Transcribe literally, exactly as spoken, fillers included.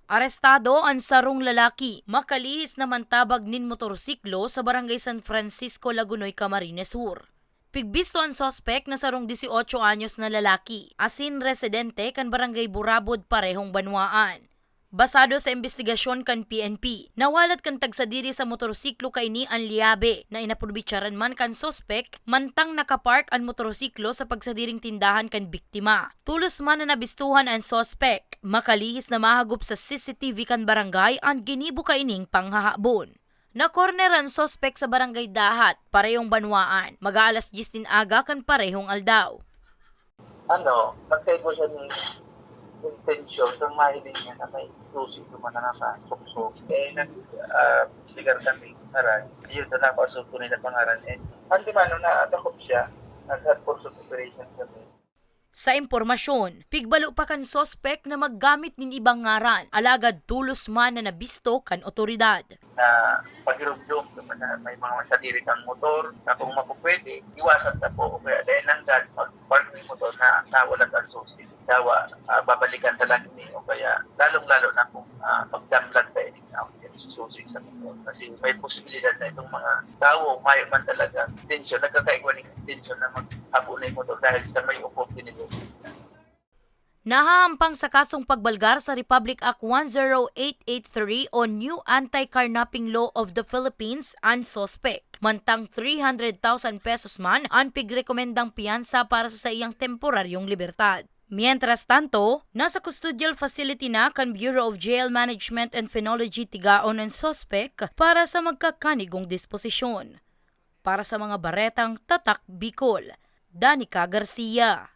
Arestado an sarong lalaki, makalihis na mantabag nin motorsiklo sa Barangay San Francisco, Lagunoy, Camarines Sur. Pigbisto an suspek na sarong dieciocho anyos na lalaki, asin residente kan Barangay Burabod, parehong banwaan. Basado sa imbestigasyon kan P N P, nawalat kan tagsadiri sa motorsiklo kaini an liyabe na inaprobetsaran man kan suspek, mantang nakapark an motorsiklo sa pagsadiring tindahan kan biktima. Tolos man na nabistuhan an suspek, makalihis na mahagop sa C C T V kan barangay an ginibo kaining panghahabon. Nakorner an suspek sa Barangay Dahat, parehong banwaan, mag-aalas dyes nin aga kan parehong aldaw. Ano, nagkaigo siya ni intensyon kang mahiling niya na may susi duman na nasa suksok. Eh, nag, ah, sigar kami, aray. Yun, doon ako asuko nila pangaran. Eh, ang demano na dakop siya, nag-had pursuit operation kami. Sa impormasyon, pigbalo pa kan suspek na maggamit nin ibang ngaran, alagad tolos man na nabisto kan otoridad. Na pagirumdom naman na may mga sadiri kang motor, na kung mapupwede, iwasan ta po. O kaya dahil nanggad, mag-park ng motor na nawalat ang susi. Dawa, ah, babalikan ta lang ini o kaya lalong-lalo na kung, ah, magdamlag ta ini na sususi sa motor. Kasi may posibilidad na itong mga tao, mayo man talaga intensyon, nagkakaigwa ng intensyon na maghabo ng motor dahil sa may opportunity. Nahahampang sa kasong pagbalgar sa Republic Act one zero eight eight three o New Anti-Carnapping Law of the Philippines an suspek. Mantang three hundred thousand pesos man an pigrekomendang piyansa para sa saiyang temporaryong libertad. Mientras tanto, nasa custodial facility na kan Bureau of Jail Management and Penology Tigaon an suspek para sa magkakanigong disposisyon. Para sa mga baretang Tatak Bicol, Danica Garcia.